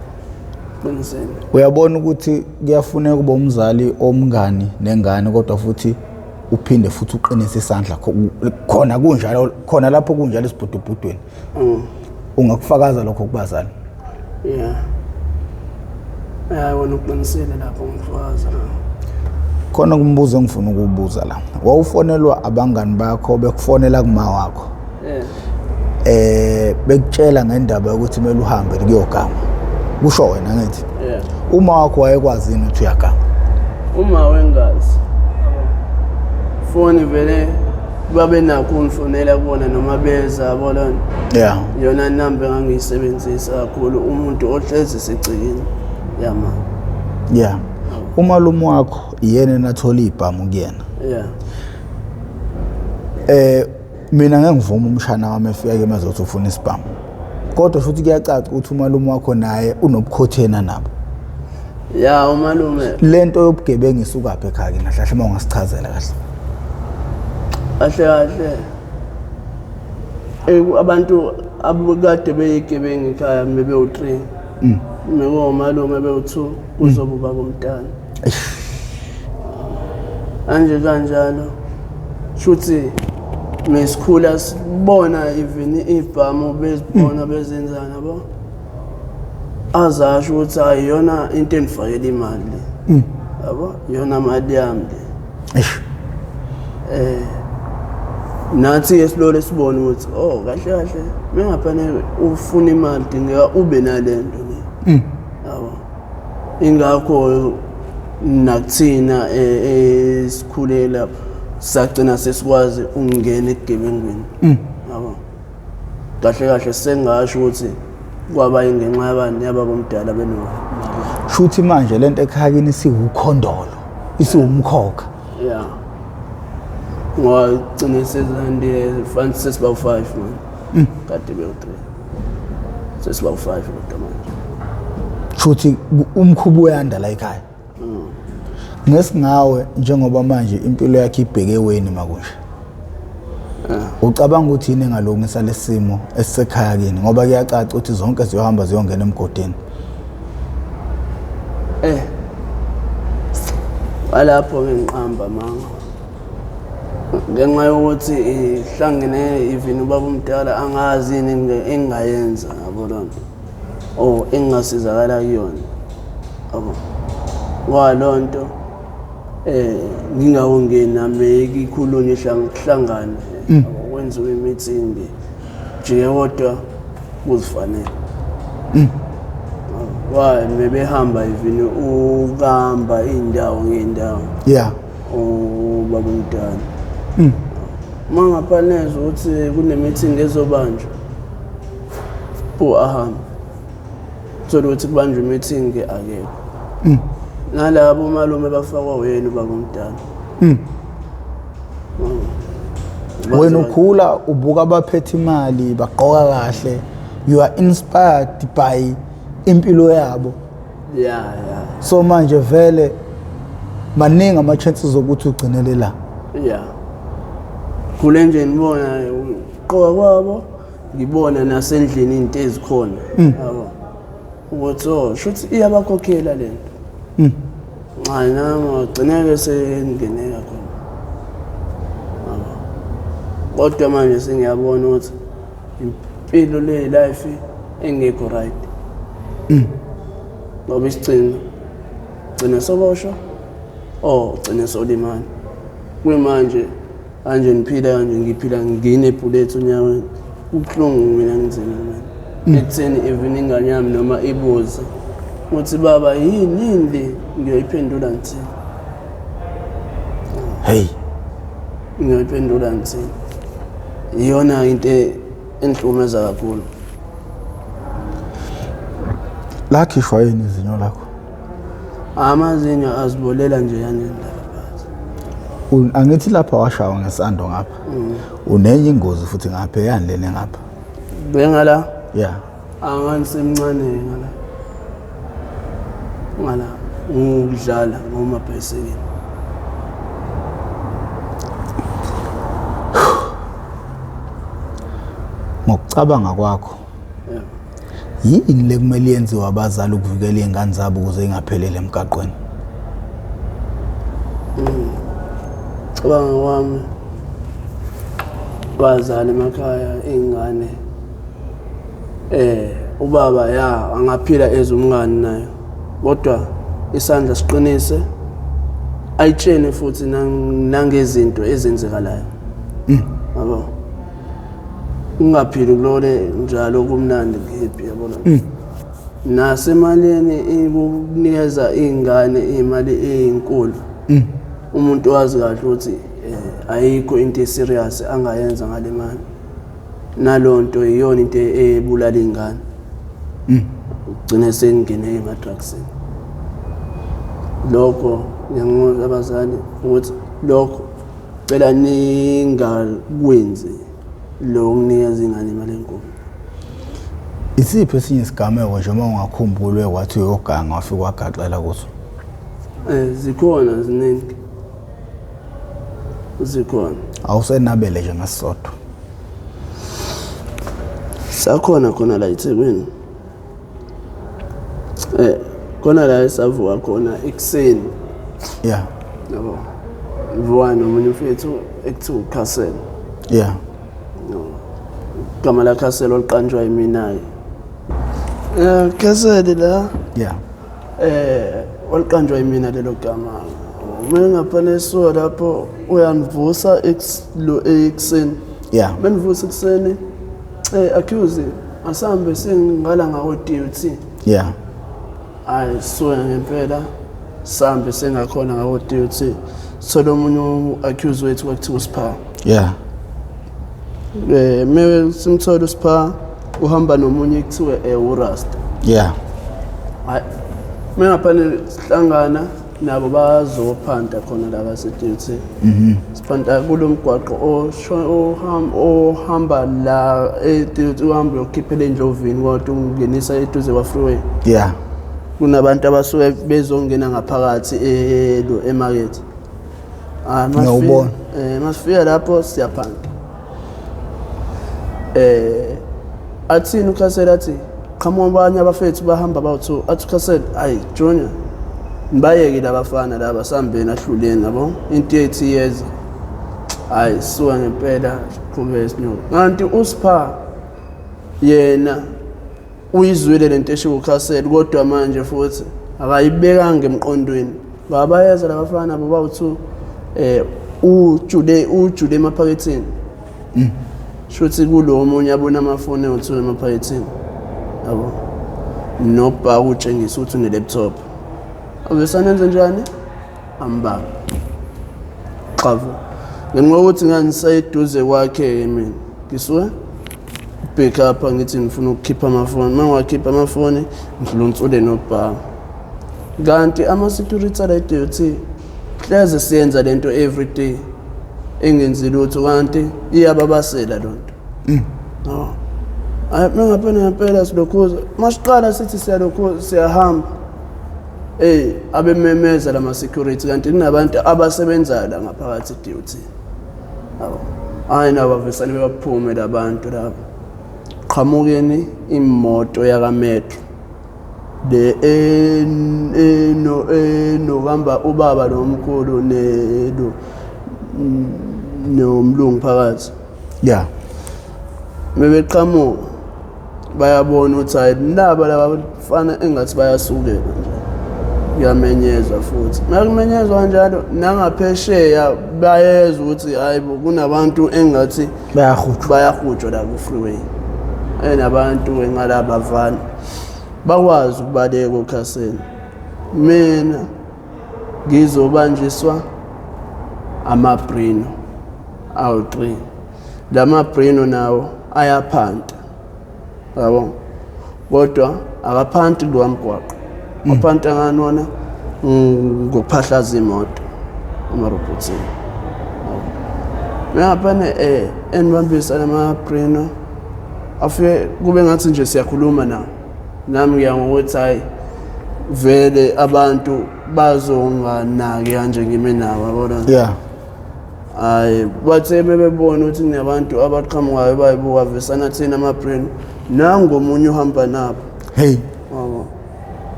uqinisile. Uyabona ukuthi kuyafuneka ube umzali omngani nengane, kodwa futhi uphinde futhi uqinise isandla khona kunjalo, khona lapho kunjalo esibhudubhudweni. Ungakufakaza lokho kubazali? Yeah, ya, wona uqinisile lapho, ngifakaza. Khona kumbuzo engifuna ukuwubuza la. Wawufonelwa abangani bakho, bekufonela kuma wakho, bekutshela ngendaba yokuthi kumele uhambe kuyoganga, kusho wena ngithi? Yeah. Uma wakho wayekwazi yini ukuthi uyaganga? Uma wengazi foni vele Babe nakho ungifonela kubona noma beza yabo lona. Yeah. Iyona number engangiyisebenzisa kakhulu umuntu ohlezi esegcekeni yama. Yeah. Umalume wakho iyena enathola ibhamu kuyena. Yeah. Mina ngeke ngivume umshana wami efika kimi ezothi ufuna isibhamu. Kodwa futhi kuyacaca ukuthi umalume wakho naye unobukhothena nabo. Ya umalume Lento yobugebengu isukaphi ekhaya kini kahle uma ungasichazela kahle. Kahle kahle. Abantu abukade beyigebengu ekhaya bebewu-3. Bekuwomalume bewu-2 kuzoba ubaba omdala. Kanje kanjalo. Shuthi mesikhula sibona even ibhamu bezibona bezenzana yabo. Azasho ukuthi hayi iyona into engifakela imali le. Yabo iyona mali yami le. Eish. Nathi ke silole sibone ukuthi oh kahle kahle mengafanele ufuna imali dingeka ube nalento le. Yabo. Ingakho nakuthina esikhule lapho sagcina sesikwazi ukungena ebugebengwini. Yabo. Kahle kahle sengasho ukuthi kwaba ingenxa yabani yababa omdala beno. Shuthi manje lento ekhaya kini isiwukhondolo, isiwumkhokha. Yeah. Ngoba gcine sezande fanele sesiba u5 man. Kade bewu 3. Sesiba u5 kodwa manje. Shuthi umkhuba uyanda la ekhaya. Ngesingawe njengoba manje impilo yakhe ibheke weni makunje. Ucabanga ukuthi yini engalungisa lesimo esisekhaya kini ngoba kuyacaca ukuthi zonke ziyohamba ziyongena emgodini. Walapho ke ngiqamba manga. Ngenxa yokuthi ihlangene even ubaba omdala angazi yini engingayenza yabo lona. Oh engingasizakala kuyona. Yabo. Walonto ngingawungeni nami ikhulunywe ihlangane kwenziwe i-meeting nje kodwa kuzifanele. Why bebehamba even ukamba indawo ngendawo. Yeah. Ubaba omdala. Uma ngaphanezwa ukuthi kune-meeting ezobanjwa, po ahambe. Thola ukuthi kubanjwe i-meeting akekho. Nalabo malume bafakwa wena ubaba omdala. Wena ukhula ubuka abaphethe imali bagqoka kahle, you are inspired by impilo yabo. Yeah, yeah. So manje vele maningi ama chances zokuthi ugcinele la. Yeah. Khule nje ngibona uqoka kwabo, ngibona nasendlini into ezikhona. Yabo. Ukuthi oh shuthi iyabakhokhela lento. Nxa nami ngagcineke sengingeneka khona. Yabo. Kodwa manje sengiyabona ukuthi impilo le life engekho right. Ngoba isigcino gcina soboshwa oh gcina solimala. Kuyimanje kanje ngiphila kanje ngiphila ngine-bullet onyaweni. Kubuhlungu mina ngizima mina. Ekutheni even ingane yami noma ibuze uthi baba yini yini le ngiyoyiphendula ngithini? Hey. Ngiyoyiphendula ngithini? Iyona into enhlukumeza kakhulu. Lakhishwa yini izinyo lakho? Amazinyo azibolela nje yani lapha phansi. Angithi lapha washawa ngesando ngapha. Unenye ingozi futhi ngapha yani lena ngapha. Bengala? Yeah. Anganisemncane ngala. Ngala ngokudlala ngomabhayisikili. Ngokucabanga kwakho. Yeah. Yini le kumele yenziwe abazali ukuvikela izingane zabo ukuze ingaphelele emgaqweni? Cabanga kwami bazali emakhaya ingane ubaba ya angaphila ezumngani nayo kodwa isandla siqinise ayitshene futhi nangezinto ezenzekalayo. Yabo. Ungaphili kulole njalo kumnandi ngihappy yabona. Nasemalini ikunikeza ingane imali ezinkulu. Umuntu wazi kahle ukuthi Ayikho into eserious angayenza ngale mali. Nalonto iyona into ebulala ingane. Ugcine sengene ema-drugsini. Lokho ngiyanxusa abazali ukuthi lokho cela ningakwenzi lo kunikeza ingane imali enkulu. Isiphi esinye isigameko nje uma ungakhumbulwe wathi uyoganga wafika wagaxela kuso? Zikhona ziningi. Zikhona. Awusenabele nje ngasisodwa. Sakhona khona la eThekwini. Khona la esavuka khona ekuseni. Yeah. Yabo. Ngivuka nomunye umfethu ekuthiwa uCastle. Yeah. Igama la Castle oliqanjwa yimina-ke. Castle la. Yeah. Oliqanjwa yimina lelo gama. Uma ngaphana esuka lapho uyangivusa ekuseni. Yeah. Benivusa ekuseni. Accuse asambe sengingala ngawo DUT. Yeah. Hayi suka ngempela sambe sengakhona ngawo DUT. Sithola omunye accuse wethu kwakuthiwa uSipha. Yeah. Mewe simthola uSipha uhamba nomunye kuthiwe uRasta. Yeah. Hayi mengaphane sihlangana nabo bazophanta khona la base-DUT. Siphanta kulo mgwaqo ohamba la e-DUT uhamba uyokhiphela endlovini kodwa ungenisa eduze kwa-freeway. Yeah. Kunabantu abasuke bezongena ngaphakathi emakethe. Ngiyawubona. Masifika lapho siyaphanta. Athini uCastle athi qhamuka abanye abafethu bahamba bawu-2 athi uCastle ayi Junior nibayeke labafana laba sambeni ahluleni yabo into yethu iyeza. Hayi suka ngempela siqhubeke sinyuka. Kanti uSipha yena uyizwile lento eshiwo uCastle kodwa manje futhi akayibekanga emqondweni. Babayeza labafana bo bawu-2 ujule emaphaketheni. Shuthi kulo omunye abona amafoni ewu-2 emaphaketheni. Yabo. Nobhaka utshengisa ukuthi une-laptop. Abesanenze njani? Ambamba. Xavu. Ngenxa yokuthi ngangiseduze kwakhe-ke mina. Ngisuke pick up ngithi ngifuna ukukhipha amafoni. Uma ngiwakhipha amafoni ngidlunsule nobhaka. Kanti ama-security ala e-DUT hleze siyenza lento every day engenzi lutho kanti iyababasela lonto. No. Hayi mengaphela ngempela silokhuza. Masiqala sithi siyalokhuza siyahamba. Abememeza lama security kanti kunabantu abasebenzayo la ngaphakathi e-DUT. Yabo. Hayi nabo bavesane baphume labantu lapha. Qhamukeni imoto yaka Metro. Le enokamba ubaba lo mkhulu nelo nomlungu phakathi. Yeah. Bebeqhamuka bayabona ukuthi hayi laba labafana engathi bayasukela nje. Kuyamenyezwa futhi. Makumenyezwa kanjalo nangaphesheya bayezwa ukuthi hayibo kunabantu engathi bayahutshwa. Bayahutshwa la ku freeway. Enabantu engalabavana bakwazi ukubaleka okhaseni. Mina ngizobanjiswa amabrino awu-3. Lamabrino nawo ayaphanta. Yabo. Kodwa akaphanti kulowa mgwaqo. Aphanta ngani wona? Ngokuphahlaza imoto amarobhothini. Ngaphana enibambisa lamabrino afike kube ngathi nje siyakhuluma nawo. Nami ngiya ngokuthi hayi vele abantu bazonganaki kanje ngime nabo yabona. Yeah. Hayi bathe bebebona ukuthi kunabantu abaqhamukayo bayibuka vesana thina amabrino nangu omunye uhamba nabo. Hey. Yabo.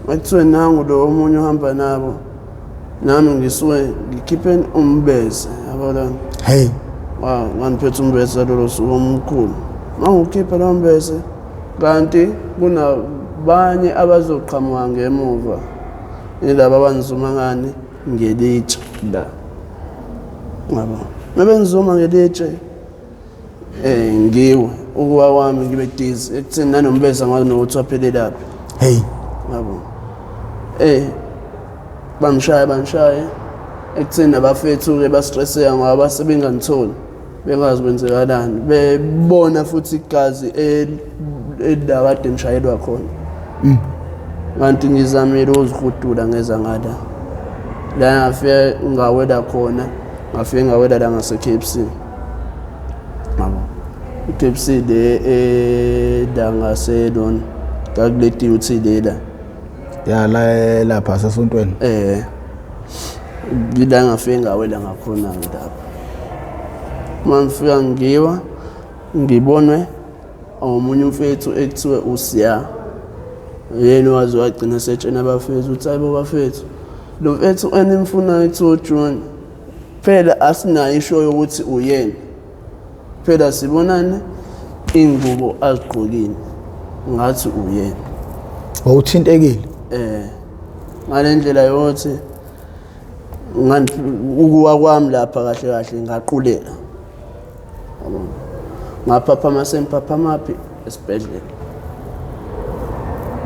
Makuthiwe nangu lo omunye uhamba nabo. Nami ngisuke ngikhiphe umbese yabona. Hey. Wa ngangiphethe umbese lolo suku omkhulu. Mangikhipha lo mbese kanti kunabanye abazoqhamuka ngemuva. Yilaba abanzuma ngani ngelitshe la. Ngabo. Mebenzuma ngelitshe ngiwe ukuwa kwami ngibe dizzy ekutheni nanombese ngazi nokuthi waphelelaphi. Hey. Ngabo. Bamshaya. Ekutheni nabafethu-ke bastresseka ngoba base bengangitholi, bengazi kwenzekalani, bebona futhi igazi la kade ngishayelwa khona. Kanti ngizamile ukuzihudula ngeza ngala. La ngafike ngawela khona, ngafike ngawela la ngase-K_F_C. Yabo. I-K_F_C le la ngaselona, ngakule DUT le la. Ya la lapha sesontweni. Eh. Ila ngafike ngawela ngakhona-ke lapho. Uma ngifika ngiwa ngibonwe omunye umfethu ekuthiwe uSiya. Yena waze wagcina setshena abafethu ukuthi hayibo bafethu, lo mfethu enimfunayo ekuthiwa uJune, phela asinayo isho yokuthi uyena. Phela sibonani iy'ngubo azigqokile ngathi uyena. Wawuthintekile? Eh. Ngale ndlela yokuthi ukuwa kwami lapha kahle kahle ngaquleka. Yabona. Ngaphaphama sengiphaphama phi esibhedlela.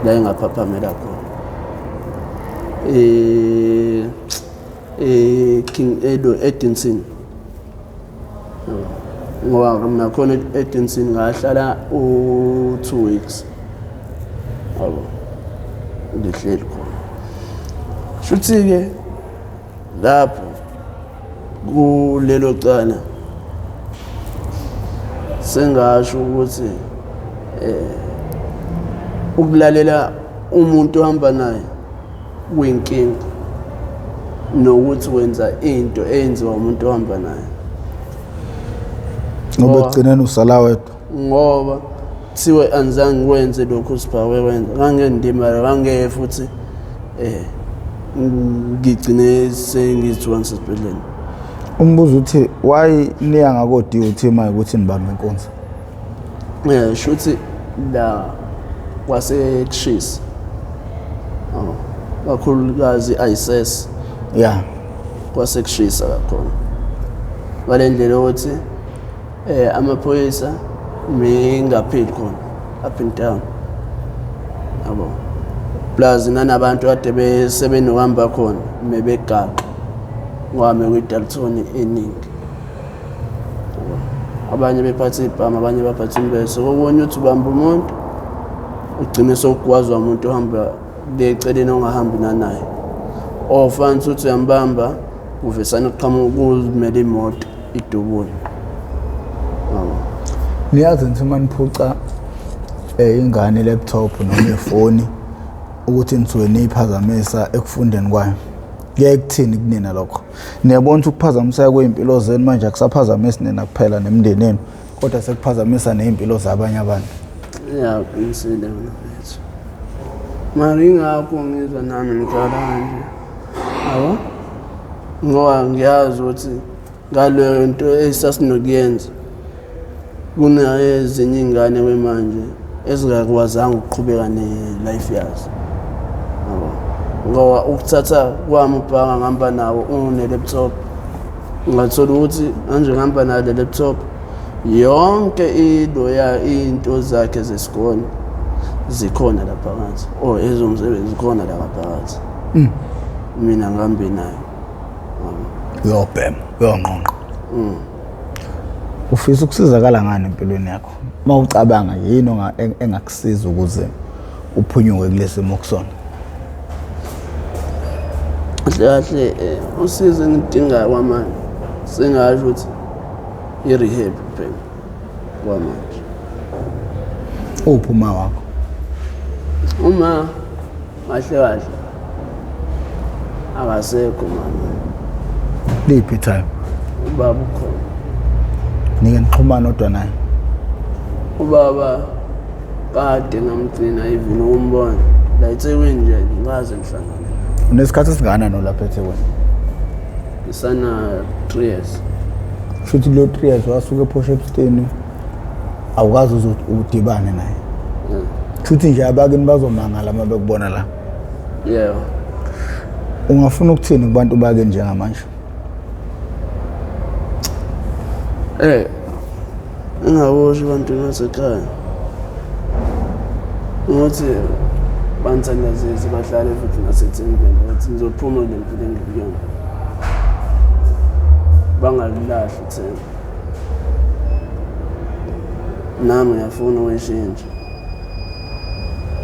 La engaphaphamela khona. Eh eh King Edo Edinson. Ngoba mina khona e-Edinson ngahlala u-2 weeks. Yabo. Ngihleli khona. Shuthi-ke lapho kulelo cala sengasho ukuthi ukulalela umuntu ohamba naye kuyinkinga nokuthi wenza into eyenziwa umuntu ohamba naye. Ngoba ekugcineni usala wedwa. Ngoba kuthiwe angizange ngikwenze lokhu sibhawe wenza, ngangendimala ngangeke futhi ngigcine sengizithuka ngisesibhedlela. Umbuzo uthi why niya ngako DOT manje ukuthi nibambe inkunzi? Shuthi la kwasekushisa. Oh, kakhulukazi ISS. Yeah. Kwasekushisa kakhulu. Ngale ndlela yokuthi amaphoyisa mengapheli khona up and down. Yabo. Plus nanabantu kade besebenohamba khona mebegaxa ngoba mekuyi-Dalton eningi. Abanye bephathe ibhamu, abanye baphathe imbeso. Kokunye uthi ubamba umuntu ugcine sewugwazwa umuntu ohamba le eceleni ongahambi nanaye. Or fanele uthi uyambamba kuvesane kuqhamuka kuzimele imoto idubule. Yabo. Niyazi ngithi uma niphuca ingane laptop noma ifoni ukuthi nisuke niyiphazamisa ekufundeni kwayo. Kuyaye kuthini kunina lokho? Niyabona ukuthi ukuphazamiseka kwey'mpilo zenu manje akusaphazamisi nina kuphela nemindeni yenu, kodwa sekuphazamisa ney'mpilo zabanye abantu. Ya, uqinisile wena mfethu. Mara ingakho ngizwa nami ngikhala kanje. Yabo? Ngoba ngiyazi ukuthi ngaleyo nto esasinokuyenza kunezinye iy'ngane kwemanje ezingakwazanga ukuqhubeka ne-life yazo. Yabo? Ngoba ukuthatha kwami ubhanga ngihamba nawo une-laptop, ngathola ukuthi manje ngihamba nayo le laptop yonke iloya into zakhe zesikole zikhona lapha phakathi, or ezomsebenzi zikhona la phakathi. Mina ngihambe nayo. Uyobhema, uyonqonqa. Ufisa ukusizakala ngani empilweni yakho? Uma ucabanga yini engakusiza ukuze uphunyuke kulesi simo okusona? Kahle kahle usizo engidingayo kwamanje sengasho ukuthi i-rehab kuphela kwamanje. Uphi uma wakho? Uma kahle kahle akasekho mama. Liphi time? Ubaba ukhona. Nike nixhumane odwa naye? Ubaba kade ngamgcina even ukumbona la eThekwini nje ngikaze ngihlangane naye. Unesikhathi esingakanani olapha eThekwini? Ngisana 3 years. Shuthi lo 3 years wasuka ePort Shepstone awukaze uze udibane naye. Shuthi nje abakini bazomangala uma bekubona la. Yebo. Ungafuna ukuthini kubantu bakini njengamanje? Engakusho abantu basekhaya ukuthi bangithandazise bahlale futhi nasethembeni ukuthi ngizophuma kule mpilo engikuyona. Bangalilahli ithemba. Nami ngiyafuna ukuyishintsha.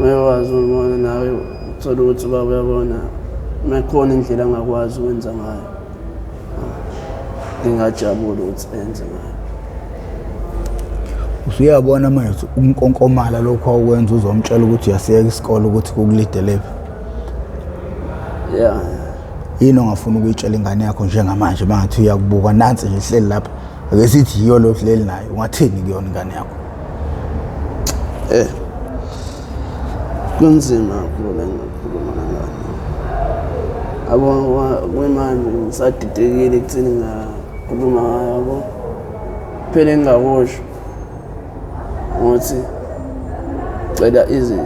Uyakwazi ukubona nawe uthole ukuthi ubaba uyabona mekhona indlela angakwazi ukwenza ngayo. Ngingajabula ukuthi enze ngayo. Usuyabona manje ukuthi umkonkomala lokhu awukwenza uzomtshela ukuthi uyasiyeka isikole ukuthi kukulidelephi. Yeah. Yini ongafuna ukuyitshela ingane yakho njengamanje mangathi uyakubuka nansi nje ihleli lapha ake sithi yiyo lo hleli nayo ungathini kuyona ingane yakho? Eh. Kunzima kakhulu engakhuluma nangane. Abo kwemanje ngisadidekile ekutheni ngakhuluma ngayo yabo. Phela engingakusho ngothi cela ize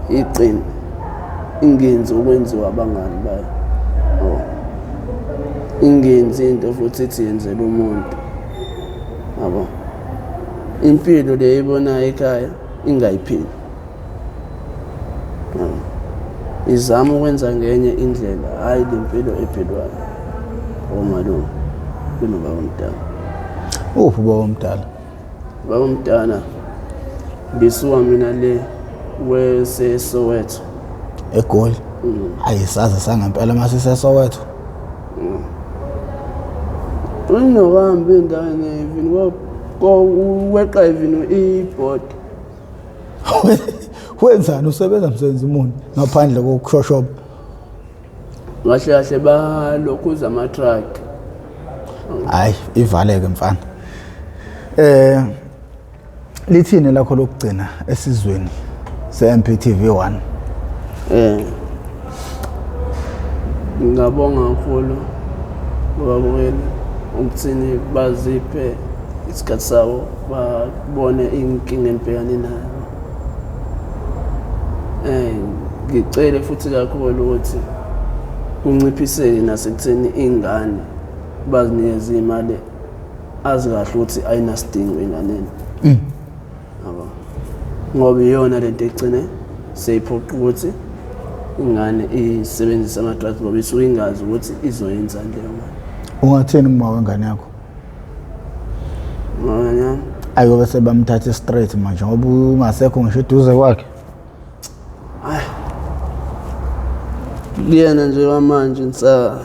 iqine ingenzi okwenziwa abangani bayo. Oh. Ingenzi into futhi ithi yenzela umuntu. Yabo. Impilo le eyibonayo ekhaya ingayiphili. Yabo. Izama ukwenza ngenye indlela, hhayi le mpilo ephilwayo. Omalume kunobaba omdala. Uphi ubaba omdala? Baba omdala ngisuka mina le weseSoweto. EGoli. Hayi saze sangempela mase seSoweto. Unokuhamba endaweni even weqa even ibhodi. Wenzani usebenza msebenzi muni ngaphandle kokushoshoba? Kahle kahle balokhuza ama-truck. Hayi ivaleke mfana. Lithini lakho lokugcina esizweni se-MPTV 1? Ngingabonga kakhulu babukeli ukuthini baziphe isikhathi sabo babone inkinga engibhekane nayo. Ngicele futhi kakhulu ukuthi kunciphiseke nasekutheni iy'ngane bazinikeze iy'mali azi kahle ukuthi ayinasidingo enganeni. Yabo. Ngoba iyona lento egcine seyiphoqa ukuthi ingane isebenzise ama-drugs ngoba isuke ingazi ukuthi izoyenzani leyo mali. Ungathini kuma wengane yakho? Ngane Ayobe sebamthatha straight manje ngoba ungasekho ngisho eduze kwakhe. Hayi. Kuyena nje kwamanje ngisa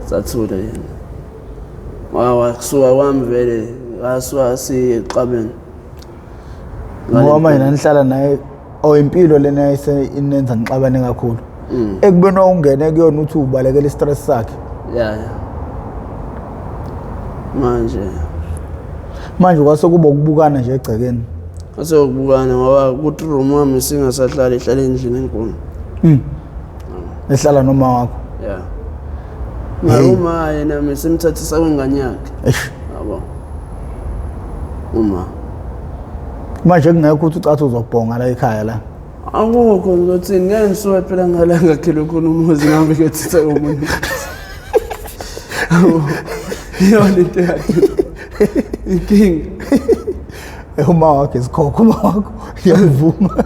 sathula yena. Wakusuka kwami vele ngasuka sixabene. Ngoba manje nanihlala naye oh impilo lena yayise inenza nixabane kakhulu. Ekubeni wawungene kuyona uthi ubalekela istress sakhe. Ya ya. Manje Manje kwase kuba ukubukana nje egcekeni. kwase ukubukana ngoba kuthi room wami singasahlali ihlale endlini enkulu. Ehlala noma wakho. Yeah. Mara uma yena mesimthathisa kwengane yakhe. Eish. Yabo. Uma Manje kungekho ukuthi ucathi uzobhonga la ekhaya la. Akukho ngizothini ngeke ngisuke phela ngala ngakhelwe khona umuzi ngihambe ngiyothatha komunye. Iyona into yakhe. Inkinga. Uma wakhe isikhokho uma wakho ngiyavuma.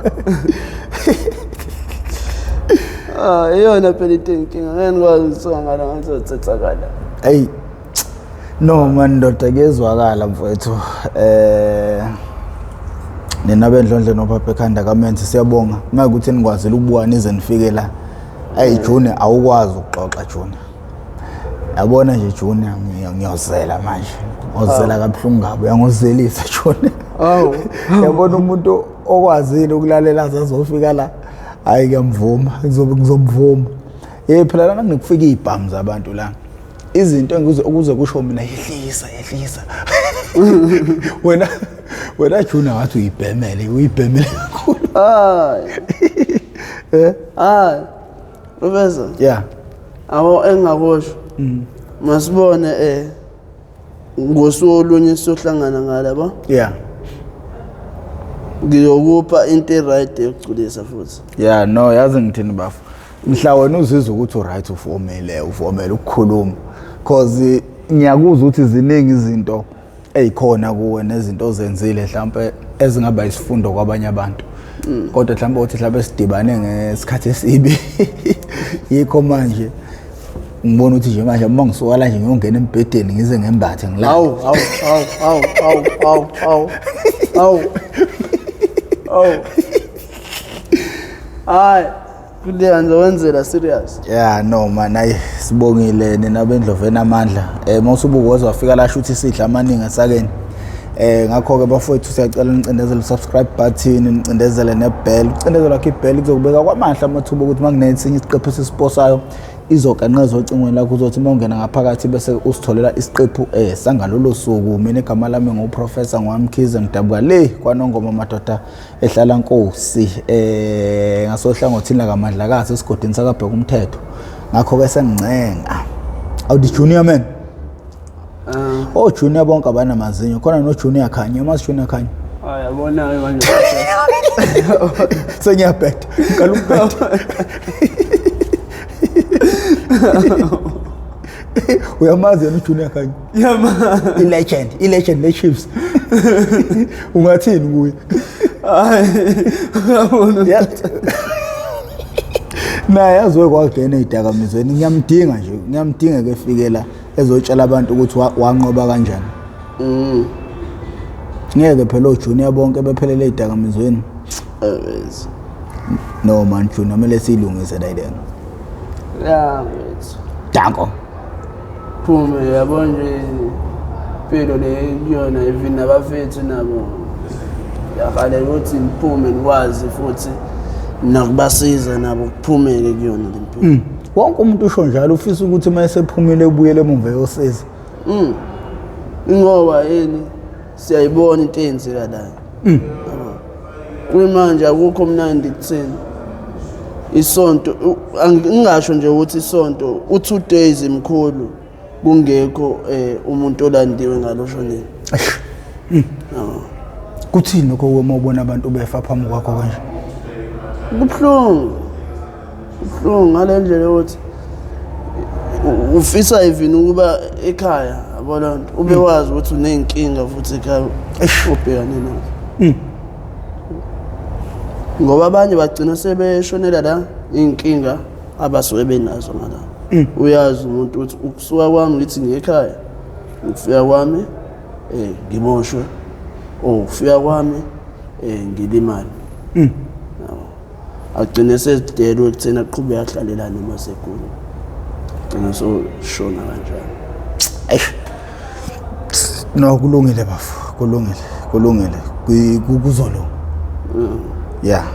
Ah, iyona phela into eyinkinga ngeke ngikwazi ukusuka ngala ngizothatha ngala. Hey. No man ndoda kuyezwakala mfowethu. Nina bendlondle nophapha ekhanda kaMenzi siyabonga. Manje ukuthi nikwazile ukubuka nize nifike la. Hey June awukwazi ukuxoxa June. Yabona nje June ngiyozela manje. Ngozela kabuhlungu kabi uyangozelisa June. Awu. Yabona umuntu okwazile ukulalela azofika la. Hayi ngiyamvuma ngizomvuma. Eh phela lana kunokufika izibhamu zabantu la. Izinto engize ukuze kusho mina yehlisa yehlisa. Wena June wathi uyibhemele kakhulu. Hayi. Hayi. Professor. Yeah. Awu engakusho. Masibone ngosuku olunye siyohlangana ngala ba? Yeah. Ngiyokupha into e-right yokugculisa futhi. Yeah, no yazi ngithini bafo. Mhla wena uzizwa ukuthi uright ufomele ukukhuluma cause ngiyakuzwa ukuthi ziningi izinto ezikhona kuwe nezinto ozenzile mhlawumbe ezingaba isifundo kwabanye abantu. Kodwa mhlawumbe uthi mhlawumbe sidibane ngesikhathi esibi. Yikho manje Ngibona ukuthi nje manje uma ngisuka la nje ngiyongena embhedeni ngize ngembathe ngilale. Hawu, hawu, hawu, hawu, hawu, hawu, hawu. Hawu. Hawu. Hayi, kuleya ngizowenzela serious. Yeah no man ayi sibongile nina bendlovu enamandla. Mawusubuka waze wafika la shuthi sidla amaningi esakeni. Ngakho ke bafowethu siyacela nicindezele subscribe button nicindezele nebell. Ucindezela kwakho ibell kuzokubeka kwamahla amathuba ukuthi makunesinye isiqephu esisiposayo izokanqeza ocingweni lakho uzothi uma ungena ngaphakathi bese usitholela isiqephu sangalolo suku. Mina igama lami nguProfessor Ngwamkhize ngidabuka le kwaNongoma madoda ehlala Nkosi ngasohlangothini lakaMandlakazi esigodini sakaBheka umthetho. Ngakho ke sengincenga awuthi junior man. Oh junior bonke abanamazinyo khona no junior Khanye umazi junior Khanye. Hayi yabona ke manje. Sengiyabheda ngiqala ukubheda. Uyamazi yena uJunior Khanye? Yama. I-legend, i-legend le-Chiefs. Ungathini kuye? Hayi. Uyabona. Naye yaziwe kwagena ey'dakamizweni ngiyamdinga nje, ngiyamdinga ke efike la ezotshela abantu ukuthi wanqoba kanjani. Ngeke phela oJunior bonke bephelele ey'dakamizweni. No man Junior kumele siyilungise la ile. Ya mfethu. Danko. Phume yabo nje impilo le kuyona even nabafethu nabo yafanele ukuthi niphume nikwazi futhi nakubasiza nabo kuphumeke kuyona le mpilo. Wonke umuntu usho njalo ufisa ukuthi uma esephumile ubuyele emuva eyosiza. Ngoba yini siyayibona into eyenzeka la. Kuyimanje akukho mnandi kuthina. Isonto ngingasho nje ukuthi isonto u2 days imkhulu kungekho umuntu olandiwe ngaloshonile. Kuthini lokho uma ubona abantu befa phambi kwakho kanje? Kubuhlungu. Kubuhlungu ngale ndlela yokuthi ufisa even ukuba ekhaya yabona nto ube wazi ukuthi uney'nkinga futhi ekhaya obhekane nazo. Ngoba abanye bagcina sebeshonela la iy'nkinga abasuke benazo ngala. Uyazi umuntu ukuthi ukusuka kwami ngithi ngiye ekhaya ukufika kwami ngiboshwe or ukufika kwami ngilimale. Yabo. Agcine sezidela ekutheni aqhubeke ahlale la noma segula. Gcina soshona kanjalo. Eish. No kulungile bafo, kulungile, kulungile. Kuzolunga. Yeah.